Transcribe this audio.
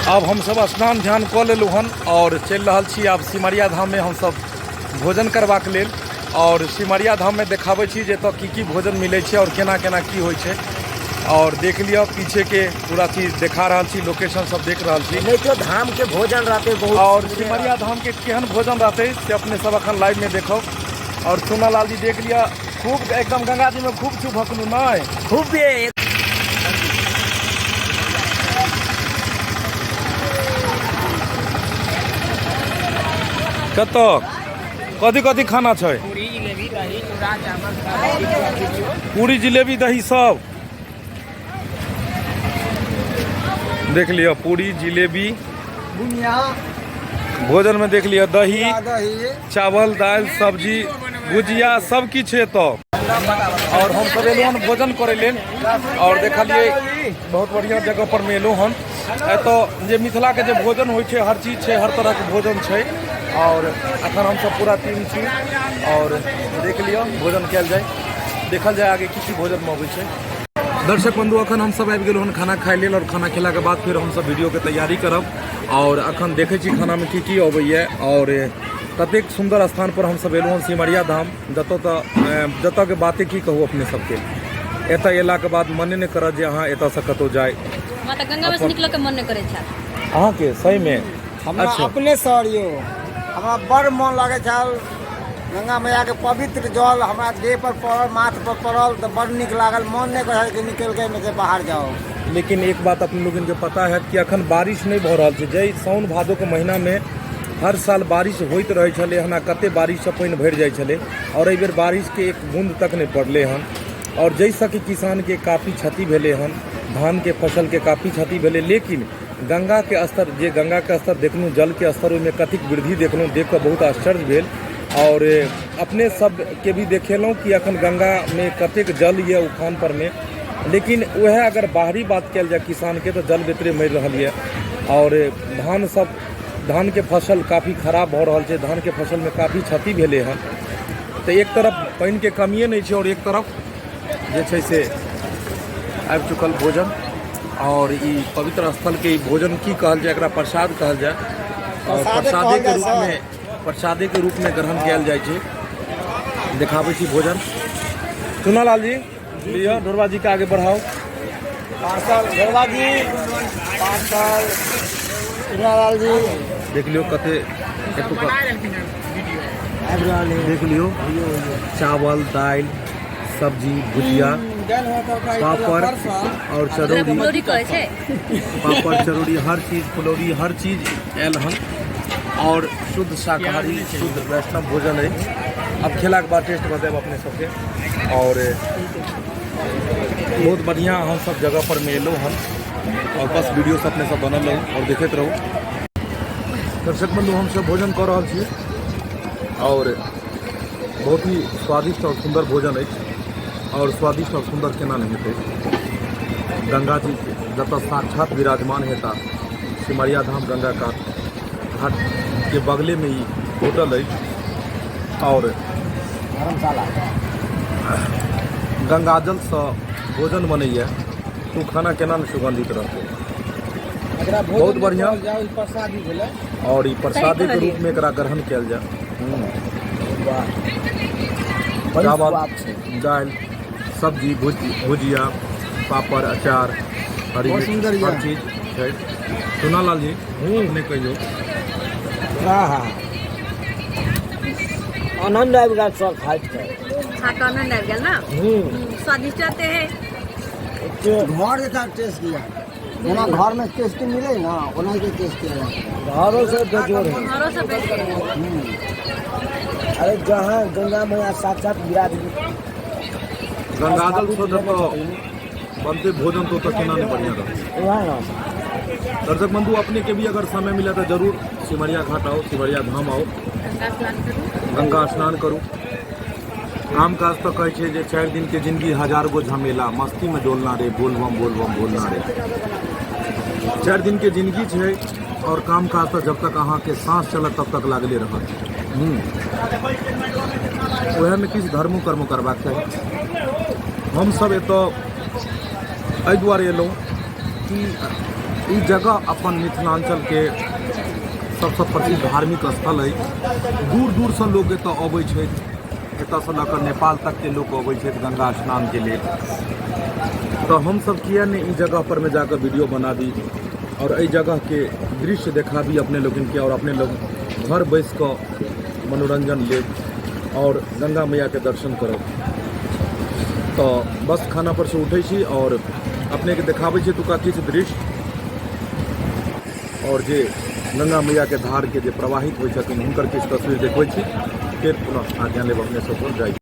आब हमसभ स्नान ध्यान कऽ लेलहुँ हन आओर चलि रहल छी आब सिमरिया धाममे हमसभ भोजन करबाक लेल। आओर सिमरिया धाममे देखाबै छी जे एतऽ की की भोजन मिलै छै आओर केना केना की होइ छै। और देख लिअ पीछे के पूरा चीज देखा रहल छी, लोकेशन सब देख रहल छी। नहीं तो धाम के भोजन रहते बहुत। और सिमरिया धाम के केहन भोजन रहते से अपने सब अखन लाइव में देखो। और सोना लाल जी देख लिअ, खूब एकदम गंगा जी में खूब चुभकलू नहीं? खूब ये। कतऽ कथी कथी खाना छै? पूरी जिलेबी दही सब देख लिअ। पूरी जिलेबी भोजन में देख लिअ, दही चावल दालि सब्जी भुजिया सब किछु एतऽ। और हम सब एलहुँ हन भोजन करे लेल और देखलिए बहुत बढ़िया जगह पर में एलहुँ हन। एतऽ जे मिथिला के जे भोजन होइ छै, हर चीज छै, हर तरह के भोजन छै। और अखन हम सब पूरा टीम छी और देख लिअ भोजन कयल जाय, देखल जाय आगे की की भोजन में अबै छै। दर्शक बंधु, अखन हम सब आबि गेलहुँ हन खाना खाइ लेल और खाना खेलाके बाद फेर हम सब वीडियो के तैयारी करब। और अखन देखै छी खाना में की की अबैया और कतेक सुंदर स्थान पर हम सब एलहुँ हन सिमरिया धाम, जतऽ तऽ जतऽ के बाते की कहू अपने सबके। एतऽ एलाके बाद मने नहि करत जे अहाँ एतऽसँ कतहु जाय। हमरा तऽ गंगा में से निकलऽ के मन नहि करै छल। अहाँके सही में? हमरा अच्छा। अपने सर यौ, हमरा बड़ मन लगै छल। गंगा मैया के पवित्र जल हमरा देह पर पड़ल, माथ पर पड़ल तऽ बड़ नीक लागल। मन नहि करै कि निकलि के एहिमे से बाहर जाउ। लेकिन एक बात अपने लोगन के पता है कि अखन बारिश नहीं भऽ रहल छै। जै साउन भादो के महीना में हर साल बारिश होइत रहै छलै हन, आ कते बारिश से पानि भरि जाइ छलै, और एहि बेर बारिश के एक बूंद तक नहीं पड़लै हन। और जाहिसँ कि किसान के काफी क्षति भेलै हन, धान के फसल के काफी क्षति भेलै। लेकिन गंगा के स्तर, जे गंगा के स्तर देखलहुँ, जल के स्तर ओहिमे कतेक वृद्धि देखलहुँ, देख कऽ बहुत आश्चर्य भेल। और अपने सबके भी देखेलहुँ कि अखन गंगा में कतेक जल यऽ उफान पर में। लेकिन वएह अगर बाहरी बात कयल जाय किसान के, तऽ जल बेतरे मरि रहल यऽ और धान सब, धान के फसल काफी खराब भऽ रहल छै, धान के फसल में काफी क्षति भेलै हन। तऽ एक तरफ पानि के कमिए नहि छै और एक तरफ जे छै से आबि चुकल भोजन। और ई पवित्र स्थल के ई भोजन की कहल जाय, एकरा प्रसाद कहल जाय। और प्रसादे प्रसादे कहल के जाय रूप सर। में, प्रसादे के रूप में ग्रहण कयल जाइ छै। देखाबै छी भोजन। चुनालाल जी लिअ, ढोरबा जी के आगे बढ़ाउ। पार्सल ढोरबा जी, पार्सल चुनालाल जी। देख लियौ कते एतुका आबि रहल है। देख लियौ चावल दालि सब्जी भुजिया पापड़ और चरौरी। फुलौरी कहै छै। पापड़ चरौरी हर चीज, फुलौरी हर चीज आयल हन। और शुद्ध शाकाहारी शुद्ध वैष्णव भोजन अछि। अब खेलाके बाद टेस्ट बतायब अपने सबके। और बहुत बढ़िया हम सब जगह पर में एलहुँ हन और बस वीडियो सब अपने सब बनल रहू और देखैत रहू। दर्शक बंधु, हम सब भोजन कऽ रहल छी और बहुत ही स्वादिष्ट और सुंदर भोजन अछि। और स्वादिष्ट और सुंदर केना नहि हेतै, गंगा जी जतऽ साक्षात विराजमान हेता, सिमरिया धाम गंगा कात घाट के बगले में ई होटल अछि और धर्मशाला गंगाजल से भोजन बनैया, तो खाना केना नहि सुगंधित रहतै। एकरा भोजन बहुत बढ़िया। कहल जाय, ई प्रसादी भेलै। और ई प्रसादी के कहलियै। रूप में एकरा ग्रहण कयल जाय। बड़ी चावल स्वाद छै। दालि सब्जी भुजिया पापड़ अचार हरी बहुत मिर्च, सुंदर हर यऽ। चीज छै। चुनालाल जी अपने कहियौ। आहा, आनंद आबि गेल सब खाइत के। खा कऽ आनंद आबि गेल ना? स्वादिष्ट रहते हैं। घर जकाँ टेस्ट दिया, जेना घर में टेस्ट मिले ना ओना के टेस्ट दिया। घरों से बेजोड़ है। घरों से बेजोड़ है। अरे जहाँ गंगा मैया साक्षात विराज, गंगाजल से जतऽ बनते भोजन तो ओतऽ केना नहि बढ़िया रहतै। वएह ना। दर्शक बंधु, अपने के भी अगर समय मिले तो जरूर सिमरिया घाट आओ, सिमरिया धाम आओ, गंगा स्नान करू, गंगा स्नान करू। काम काज तो कहै छै जे 4 दिन के जिंदगी हजार गो झमेला, मस्ती में डोलना रे, बोल बम बोल बम बोलना रे। 4 दिन के जिंदगी छै और काम काज तो जब तक अहाँ के सांस चलत तब तक लागले रहत। वएह में किछु धर्मो कर्मो करबाक चाही। हम सब एतऽ एहि दुआरे एलहुँ कि ई जगह अपन मिथिलाञ्चलके सबसँ प्रसिद्ध धार्मिक स्थल अछि। दूर दूरसँ लोक एतऽ अबै छथि। एतऽसँ लऽ कऽ नेपाल तकके लोक अबै छथि गंगा स्नानके लेल। तऽ हमसब किए नहि ई जगह परमे जाकऽ वीडियो बनाबी आओर एहि जगहके दृश्य देखाबी अपने लोकनिके आओर अपने लोग घर बैस कऽ मनोरञ्जन लेब आओर गंगा मैयाके दर्शन करब। तऽ बस खाना पर से उठै छी आओर अपनेके देखाबै छी एतुका किछु दृश्य आओर जे गंगा मैयाके धारके जे प्रवाहित होइ छथिन हुनकर किछु तस्वीर देखबै छी। फेर पुनः आज्ञा लेब अपने सबसँ। जाइ।